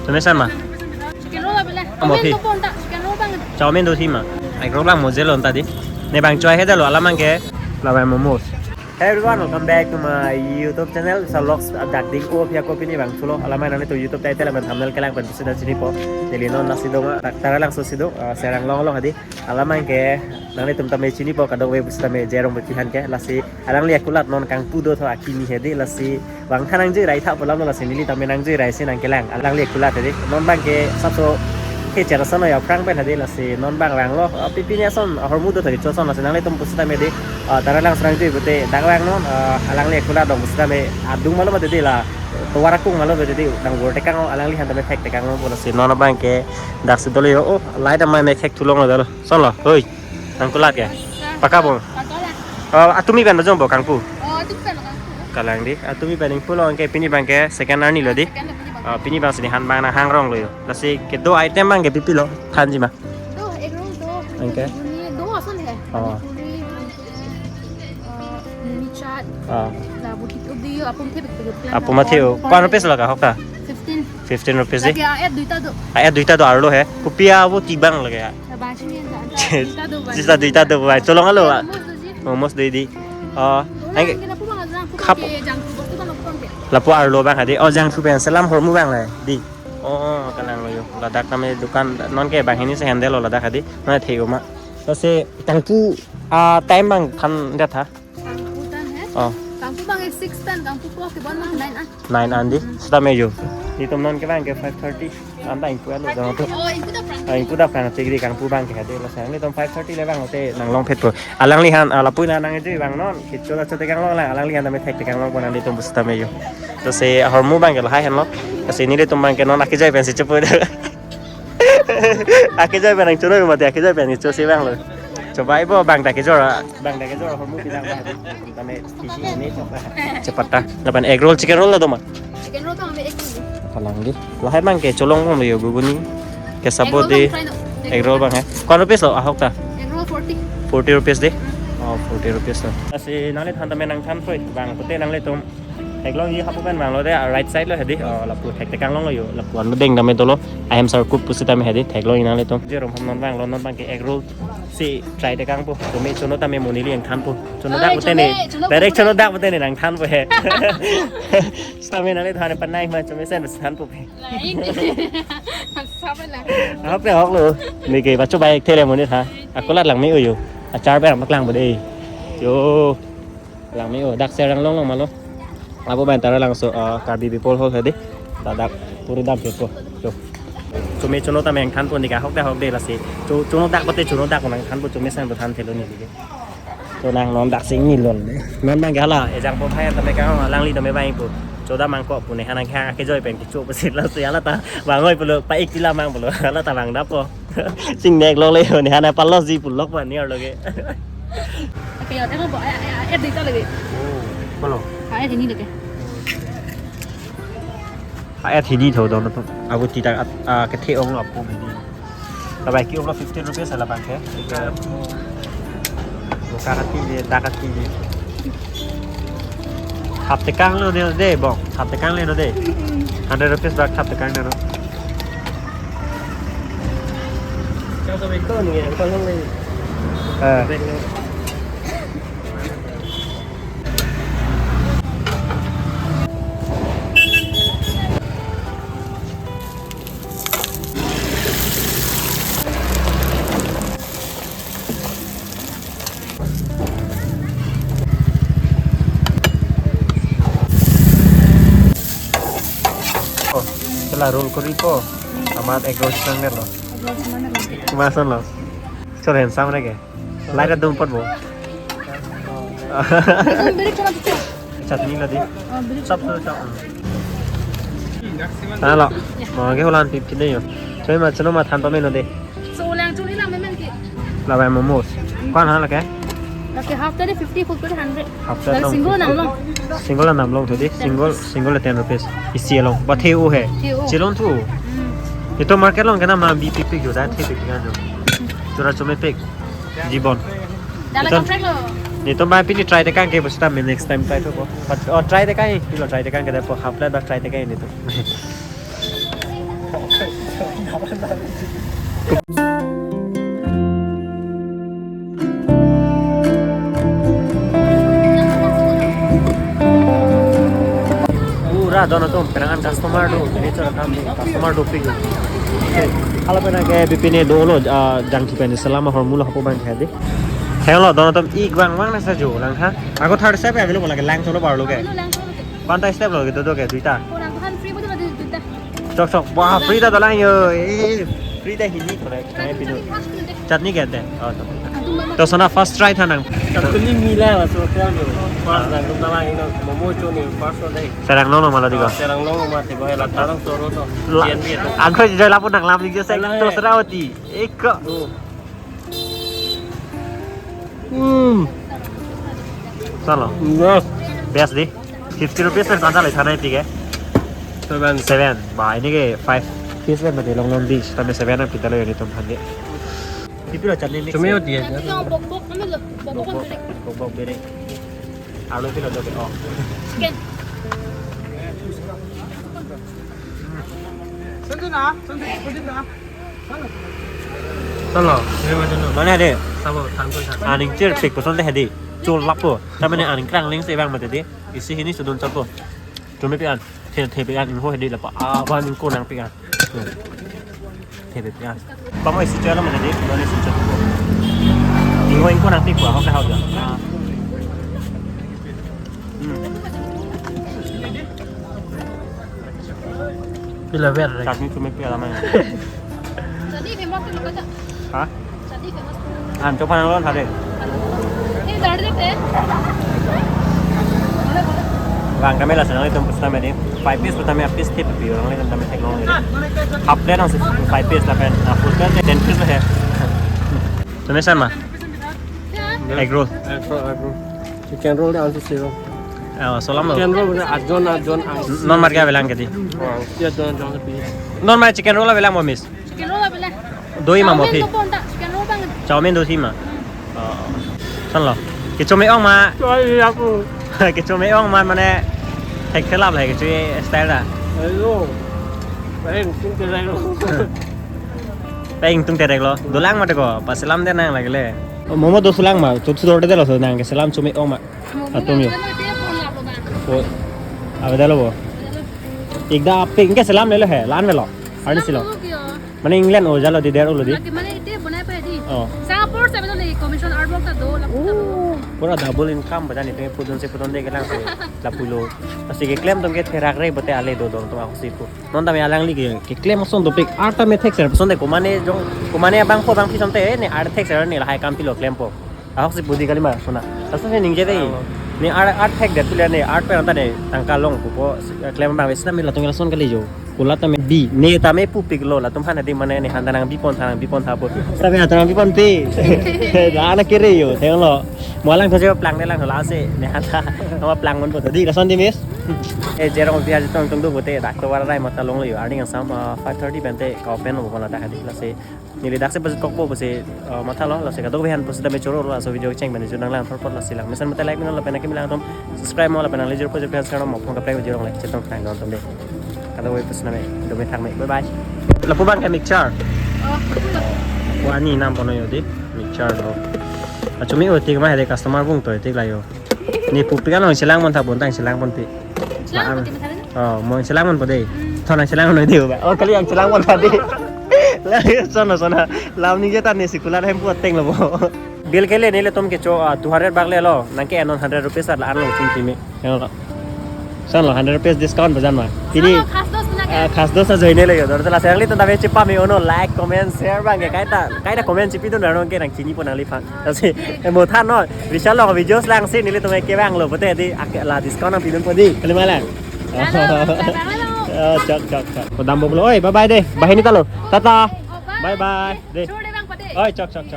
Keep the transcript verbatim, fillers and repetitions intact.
Tumi san ma? Chicken roll abila. Amo phi? Chicken roll abang. Chowmein do thi ma? Egg roll abang mo je lo anta di. Ne abang choi he dalo alam abang ke. Labai momos. Hey everyone, welcome back to my YouTube channel. Sa vlogs adak ding ko pia ko pini abang chulo. Alam abang nanglitum YouTube title lapen thumbnail kelang pen pusi ta chinipo. Neli non lasi do ma, Taralangso si do, ah, Serang along along hadi. Alam abang ke nanglitum tame chinipo kadokave pusi tame Jerong Bephihan ke. Lasi alangli akulat non kangpu do tho akimi hedi, lasi vangtha nangjui rai tha pu alam lo, lasi neli tame nangjui rai si nangkelang alangli akulat hedi. Non abang ke sapso ke chera sono ya prang pen hedi, lasi non abang vanglo, ah, pipini ason, ah, ahormu do tho kecho ason, lasi nanglitum pusi tame di, ah, Taralangso nangjui pute dak vang non, ah, alangli akulat dong pusi tame adung malo mati di la, tovar akung malo mati di, nang bor tekang lo, alangliphan tame thek tekang lo pu, lasi non abang ke daksi dolo yo, oh, light amei me khek thulong lo dalo, son lo, hoi. Nangkulat ke? Pakka bom? Pakka la. Oh, atumi pen bajong bo kangpu? Oh, atumi pen kangpu. Kalang di, atumi pen ingpu lo abang ke pini abang ke second arni lo di. Second arni abang. Oh, pini abang si nephan abang nanghangrong lo yo. Lasi kedo item abang ke pipi lo, thanji ma? Do, egg roll do. Abang ke? Ghuguni do ason he. Oh. Pani puri, eh, mini chaat. Oh. La buki tu di apum the bek bek plan. Apum athe o. Ko-an rupees lo ke ahok ta? Fifteen. Fifteen rupees di. Lake a-et duita do. A-et duita do arlo he. Kopi avo tibang lake ya. Abang chini anta, anta duita do abang. Sisa duita do abang. Cholong alo, ah. Momos do ji. Momos do di. Oh, orang anke kena pu abang aja, pu khap. Ke jangthu bostu abang pu abang ke. Lapu arlo abang hadi. Oh, jangthu pen selam ahormu abang le di. Oh, kalang lo yo. Ladak tame dukan non ke banghini si handle lo ladak hadi. Non the o ma. Lasi kangpu, ah, time abang than det tha. Kangpu than he? Oh. Kangpu abang ke six than, kangpu ko ke bon abang nine an. Nine an di, seta me yo. Nelitum non ke abang ke five thirty. Anta ingpu alo dong tu. Oh, ingpu ta prang. Ah, ingpu ta prang tik di kangpu abang ke hadi, lasi nanglitum five thirty le vang lote nanglong phet po. Alangliphan, ah, lapu na nangjui vang non. Kecho la cho tekang long lang, alangliphan tame thek tekang long pu nanglitum pusi tame yo. Lasi ahormu abang ke lahai henlo. Lasi nelitum abang ke non akejoi pen si chepu. Akejoi pen nangchono mati, akejoi pen chosi abang lo. Chobai bo abang ta kejor, abang ta kejor ahormu pinang abang. Tame Fiji ini chapa. Chepat ta. Lapen egg roll, chicken roll la do ma? Chicken roll abang, egg roll. Kalang di. Lahai abang ke cholong lo yo, ghuguni. Ke sabo di. Egg roll abang try do. Egg roll abang he. Ko-an rupees lo ahok ta? Egg roll forty. Forty rupees di. Oh, forty rupees lo. Lasi nangliphan tame nangthan poi. Vang pute nanglitum theklongji hapu pen vang lo de, ah, right side lo hedi. Oh, lapu thek tekang long lo yo. Lapu an lo deng tame dolo. Ahem sar kup pusi tame hedi. Theklongji nanglitum. Jerong ham non vang lo, non abang ke egg roll si try tekang po. Tumi chono tame mo neli nangthan po. Chono dak pute ne. Direct chono dak pute ne nangthan po he. Tame nangliphan panai ma chomesen than po he. Lain. Sab la. Ahok te ahok lo. Neke bacho bai thele mo ne tha. Akulat lang me o yo. Achar pen paklang bo de. Yo. Lang me o, dak Serang along along ma lo. Lapu abang Taralangso, ah, Karbi People Hall hedi. Ladak puru dam phet po. Cho. Chomi chono tame nangthan po, neke ahok dak ahok de lasi. Cho, chono dak pute chono dak nangthan po, chomi san po than thelo neke. Cho nang non dak sing ni lon de. Non abang ke hala, ejang po phai tame kang alangli tame vang po. Cho damnang ko pu nephan nang kang akejoi pen kecho pusi lasi hala ta vang oi pulo, pa-ik ti lamang pulo. Hala ta vang dap po. Sing nek lok le nephan palosji pulok ba niar lo ke. Oke, ya, tengok, Bu, eh, eh, eh, di ta lagi. Oh, belum. Ah, eh, ini lagi. Ah, eh, ini tho don. Abu tidak, ah, kethe ong apu ini. Labai ke-ong lo fifteen rupees la abang ke. Buka hati je, dak hati je. Hap tekang lo de, de, bong. Hap tekang le no de. Hundred rupees bak hap tekang le no. Kang so beko ni, kang so ni. Eh. Beko. Oh, sila roll kori po. Amat egg roll senang lo. Mas lo. Chor handsome ne ke. Light adum pot bo. Chutney lo di. Sop lo chop. Sana lo. Mo ke holan fifty ne yo. Choi ma chano ma than pa meno de. So lang chuli lang memen ke. Labai momos. Ko-an ha lake? Lake half plate fifty, full plate hundred. Half plate. Single nang lo. Single nang lo tho di. Single, single ten rupees. Isi along. Ba the o he. The o. Chilon thu. Hmm. Ito market along kena ma bi pik pik jo da the pik pik jo. Chura chome pik. Jibon. Dala iton, contract lo. Nelitum ba pini try tekang ke, basta me next time try tho po. But, oh, try tekang, pilo try tekang ke po, half plate ba try tekang nelitum. Pura don atum, penang an customer do, ini cara kami customer dopik. Oke, kalau penang ke B P ni dolo, ah, jangki pen selam ahormu lo hapu bang hedi. Hello, don atum ik bang bang nasa jo lang ha. Ako third step ya, bilo bola ke lang cholo bar lo ke. Ano lang ko? Banta step lo gitu do ke duita. Orang tuhan free betul betul duita. Chok chok. Wah, free ta dalang yo. Eh, free ta hini kore. Kayak pinu. Chutney ke ate? Oh, to. To sana first try tha nang. Actually mila la so hotel jo. First nang tum dalang ino momo cho ni first one day. Serang no no mala diga. Serang no mate bahai la tarang soro to. G N B to. Angkoi jai lapu nang lam ni je sek. Alang to eh. Serawati. Eko. Do. Hmm. Salo. Yes. Best di. Fifty rupees pen tanta le thana ipik ke? Seven. Seven. Ba, ini ke five piece pen mati long long di. Tame seven an kita lo ini tum hande. Pipi lo chutney mix. Chutney hoti hai. Bok bok, ano lo? Bok bok, bok bok. Bok bok bere. Alu pilo do ke. Oh. Chicken. Salo, mane de. Sabo, thank you, thank you. Aning chirpik ko sonte hedi. Chul lapo. Tamane aning krangling se bang mate de. Isi hini sudun chapo. Chutney pik an. The, the pik an, ingho hedi lapa. Ah, ba ning ko nang pik an. The pik an. Pamo isi chalo mate de. Mane isi chalo. Ingho ingko nang pik ko. Hoka hau ja. Ah. Hmm. Pila ver re. Chutney chutney pila mana? Chutney famous tu lupa tak? Ha? Chutney famous tu. An coba nang lon hade. Ini dari deh. Bang kami lah senang itu pesan tadi. Five piece pertama piece tip pi orang lain kami take long. Half plate langsung five piece lah pen. Nah, full plate ten piece lah ya. Pemesan mah? Ya. Egg roll. Egg roll, egg roll. Chicken roll dia answer zero. Oh, salam lo. Chicken roll dia ajon ajon ang. Non mar ke avelang ke di? Oh, dia ajon ajon ke di. Non mar chicken roll avelang mo miss? Chicken roll avelang. Doi ma mo phi? Chowmein do ponta, chicken roll bang. Chowmein do si ma. Oh. Salo. Kecho me-ong ma. Choi aku. Kecho me-ong ma mane thek thelap le kecho style da. Hello. Peng tung te lo. Peng tung te lo. Dolang ma de ko, paselam de nang lagi le. Momo do sulang ma, tu tu dor de lo so nang keselam chome-ong ma. Atum yo. Oh. Ave dalo bo. Ekda apik ke selam lelo he, lan velo. Arnisi lo. Mane England o jalo di der ulo di. Mane ite bonai pa di. Oh. Singapore sa belo le commission artwork ta do, lapu ta do. Oh, pura double income bajan ite pudun si pudun de kelang si. Lapulo. Pasti keklem atum ke therak re bote ale do don atum ako si pu. Non tame alangli ke, keklem ason dopik, art tame thekser, sonte komane jong, komane abang ko bang phi sonte, ne art thekser ne lahai kam pilo klempo. Ahok si budi kali ma, sona. Laso si ningje dei. Alo. Ne art, art thekdet pule ne, art pen anta ne, tangka long pupo, klem abang ves tame latum lason kali jo. Kulat tame bi, ne tame pupik lo, latum han adi mane ne han ta nang bi pon tha, nang bi pon tha po. Tame han ta nang bi pon pi. Da na kere jo, theng lo. Mo alang thoje plang ne lang la si, ne han ta, tama plang mon po di, lason di miss. Eh, jerong pi aji tong tong do bote, dak to war rai mata long lo yo. Arni kangsam, ah, five thirty pen te ka open lo bola dak hadi lasi. Neli dak si pasi kokpo pasi, ah, mathalo lasi kadokave aphan pasi tame choro lo laso video cheng pen jun nang lang thorpot lasi lang. Mesen mate like mino lapen akimi lang atum subscribe mo lapen nang lejur po jephe sekarang mo phong kaprek video long like chetong kang don atum de. Kadokave pasi name, do me thang me. Bye bye. Lapu bang ke mixture. Oh, lapu. Wani nam pono yo di, mixture lo. Achumi otik ma hede customer bung to otik la yo. Ne pupik along chelang mon tha bon tang chelang pon pi. Chelang pon pi mathalo. Oh, mo chelang mon po de. Hmm. Thon nang chelang noi de ba. Oh, kali nang chelang mon tha de. La sona sona. Lam ningje ta ne sikular hem pu ateng lo bo. Bill ke le nelitum kecho, ah, two hundred bak lelo. Nang ke anon hundred rupees at la an long ching chimi. Yang lo. San lo hundred rupees discount bajan ma. Pini, salo khas dos na ke? Ah, khas dos ajoine le yo. Dor tela serang li tun tame chipame ono like, comment, share bang ke kaita, kaita comment chipi tun rano ke nang chini po nangliphan. Lasi, eh, mo than no. Vishal lo videos lang si nelitum ke bang lo bote di ak-, la discount nang pidun po di. Kali malang. Halo, halo. Oh, chok chok chok. Ko dam bok lo. Oi, bye bye de. Bahini ta lo. Tata. Oh, bye. Bye bye. De. Sure de bang pade. Oi, chok chok chok.